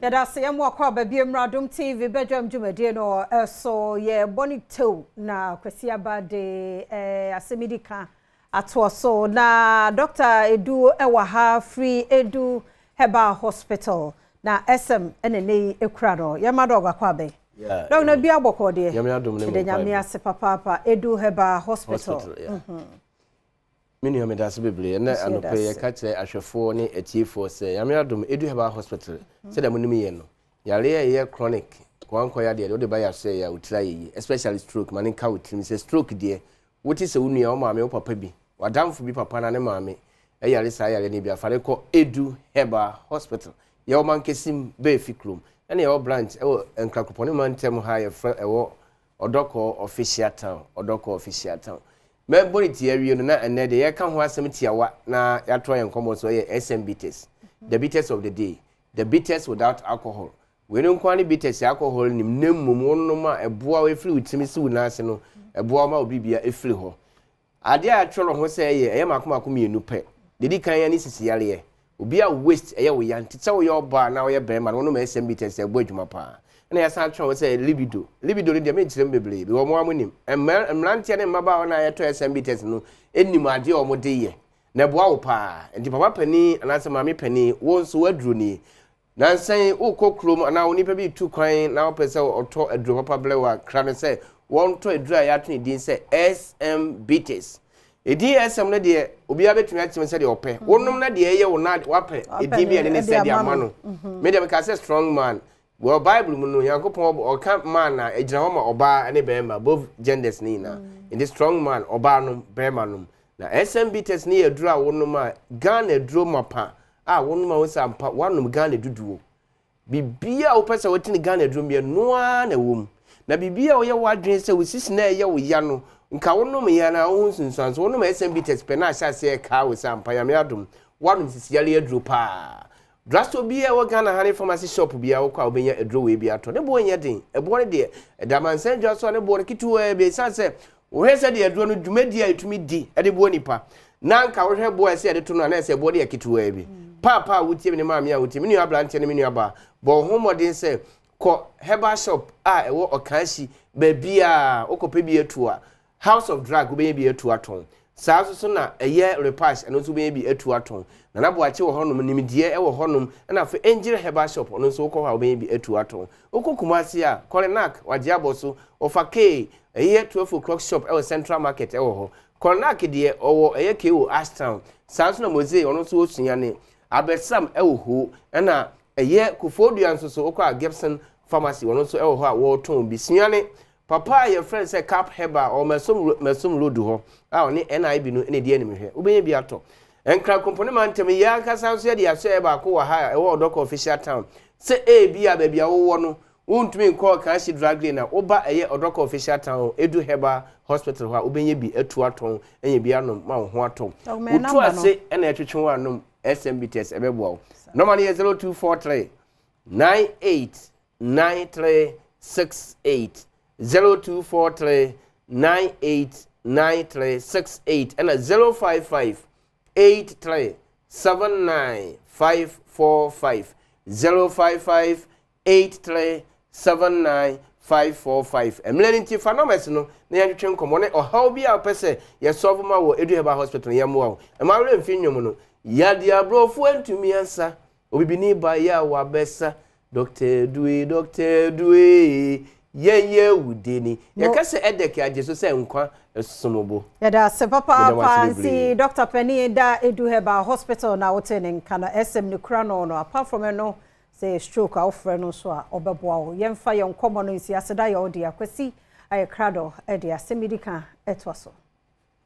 Yɛda ase yɛn mu akɔ aba bi mmra Adom TV badwam dwumadie no so. Yɛbɔ ne tew na Kwasi aba de asɛm di ka atoɔ so na Dr. Edu ɛwɔ ha firi Edu Herbal Hospital na SM ɛna ne yi ekura no. Yɛma Doc akɔ aba yi. Doc, na bi abɔkɔ deɛ. Nyame adom ne mo. Yɛde Nyame ase papaapa. Edu Herbal Hospital. Hospital, yeah. Me nua, meda ase bebree. Ɛnɛ anɔpɛ yɛka kyerɛ ahwɛfoɔ ne atiefoɔ sɛ Nyame adom, Edu Herbal Hospital, sɛdeɛ monim yɛ no, yareɛ a ɛyɛ chronic wankɔ yadeɛ deɛ wode ba yɛ aso yɛ a wotiri ayɛ yie, especially stroke. Ma ne nka wo tirim sɛ stroke deɛ, wote sɛ wo nua, wo maame, wo papa bi, w'adamfo bi papa na ne maame ɛyare saa yareɛ no bi, afa ne kɔ Edu Herbal Hospital. Yɛwɔ Mankesim Bɛɛfi kurom, ɛna yɛwɔ branch ɛwɔ Nkrakropɔn mantam ha, yɛfrɛ ɛwɔ Ɔdɔkɔ Official Town. Ɔdɔkɔ Official Town. Mɛbɔ ne ti awie no na ɛnɛ deɛ yɛka ho asɛm tiawa na yɛatoa yɛn nkɔmmɔ so ɛyɛ SM Bitters, the bitters of the day, the bitters without alcohol. Wei no nkoa ne bitters alcohol nim, na mmom wɔnom a ɛboa wo ɛfiri wo tirim si wo nan ase no, ɛboa wo ma wo biribia ɛfiri hɔ. Adeɛ a yɛatwerɛ ho sɛ ɛyɛ mako mako mmienu pɛ. Deɛ di kan yɛ ne sisi yareɛ. Obi a waist ɛyɛ wo ya nti sɛ woyɛ ɔbaa na woyɛ bɛrima no, wɔnom SM Bitters, ɛbɔ adwuma paa. Ɛna yɛsan atwerɛ ho sɛ libido. Libido no deɛ, menkyerɛ mu bebree bi, wɔn a mo nim. Mmeranteɛ ne mmabaawa no a yɛtɔ SM Bitters no nim adeɛ a wɔde yɛ na ɛboa wo paa. Nti papa panin anaasɛ maame panin, wo nso woaduro nie. Nansan wokɔ kurom anaa wo nipa bi tu kwan na wopɛ sɛ ɔtɔ aduro papa brɛ wo a, kra no sɛ wɔntɔ aduro a yɛato ne din sɛ SM Bitters. Edin SM no deɛ, obiara bɛtumi akyerɛ sɛ deɛ ɔpɛ wonom na deɛ ɛyɛ wo na wapɛ edin bi a ɛne ne sɛ de ama no. Me deɛ, meka sɛ strong man. Wɔ Bible mu no, Nyankopɔn ɔka man a, ɛgyina hɔ ma ɔbaa ne bɛrima, both genders ne nyinaa. Nti strong man, ɔbaa nom, bɛrima nom. Na SM Bitters ne yɛ aduro a wonom a, Ghana aduro mapa a wonom a wo sɛ ampa woanom Ghana duduo. Biribiara a wopɛ sɛ wote ne Ghana aduro bi noa na ɛwɔ mu. Na biribiara a woyɛ w'adwene sɛ wo sisi na ɛyɛ wo ya no, nka wonom yɛ na woho nsunsuanso, wonom SM Bitters pɛ na ahyɛ aseɛ ɛkaa wo sɛ ampa, Nyame adom, woanom sisi yare aduro paa. Drugstore bi a ɛwɔ Ghana ha ne pharmacy shop bi a wokɔ a, wobɛnya aduro wei bi atɔ. Ne boɔ nyɛ den. Ɛboɔ no deɛ, ɛda amansan dwa so a, ne boɔ no ketewaa bi. Ɛsiane sɛ wohwɛ sɛ deɛ aduro no dwumadi a ɛtumi di ɛde boɔ nipa na nka wohwɛ boɔ a ɛsɛ yɛde to no a, na ɛsɛ boɔ no yɛ ketewaa bi. Paapa a wotie me ne maame a wotie me, nua aberanteɛ ne me nua baa, bɔ wo ho mmɔden sɛ kɔ herbal shop a ɛwɔ Ɔkanhyi baabi a wokɔpɛ bi atu a, House of Drug, wobɛnya bi atu atɔn. Saa nso so na ɛyɛ Repash, ɛno nso wobɛnya bi atu atɔn. Nana Boakye wɔ hɔnom, nimdeɛ ɛwɔ hɔnom. Ɛna afei Angel Herbal Shop, ɔno nso wokɔ hɔ a, wobɛnya bi atu atɔn. Wokɔ Kumase a, Kɔrenak wagye abɔ so, ɔfa kee ɛyɛ 12 o'clock shop ɛwɔ Central Market ɛwɔ hɔ. Kɔrenak deɛ, ɔwɔ ɛyɛ ko Ashtown. Saa nso na Mose, ɔno nso wɔsua ne Abɛsam ɛwɔ hɔ. Ɛna ɛyɛ Kofoɔdua nso so, wokɔ a, Gibson Pharmacy, ɔno nso ɛwɔ hɔ a wɔretɔn bi. Suane papa a yɛfrɛ no sɛ Cap Herbal, ɔwɔ Masom Road hɔ a ɔne NIB no ne di anim hwɛ, wobɛnya bi atɔ. Nkrankompɔne mantam yi ankasa nso, yɛde ahyɛ baako wɔ ha a ɛwɔ Ɔdɔkɔ Official Town. Sɛ ebi a baabi a wowɔ no wontumi nkɔ Kanhyi Drug Lane a, woba ɛyɛ Ɔdɔkɔ Official Town, Edu Herbal Hospital hɔ a, wobɛnya bi atu atɔn, anya bi anom ma wo ho atɔ. Wotu ase ɛna ɛtwetwe wo anom SM Bitters, ɛbɛboa wo. Nɔma no yɛ 0243 98 9368, 0243 98 9368, ɛna 055 83 79 545, 055 83 79 545. Mmerɛ no nti, fa numbers no na yɛntwetwe nkɔmmɔ ne ɔhaw bi a wopɛ sɛ yɛsɔfo ma wɔ Edu Herbal Hospital, yɛmmoa wo. Ɛma werɛ mfi nnwom no, yadeɛ aborɔfoɔ ntumi ansa, obibini ba yɛ a wabɛsa. Dr Edue, Dr Edue, yɛnyɛ wudeni. Yɛka sɛ ɛdɛk agye so sɛ nkwa ɛsom. Yɛda ase papaapa. Nti Dr Panin da Edu Herbal Hospital na wote ne nka no, ɛsɛm ne kura no. Apart from no sɛ stroke a, wofrɛ no nso a, ɔbɛboa wo. Yɛmfa yɛn nkɔmmɔ no nsi. Aseda yɛ wo de Akwasi ayɛ krado ɛde asɛm yi di ka ɛtoa so.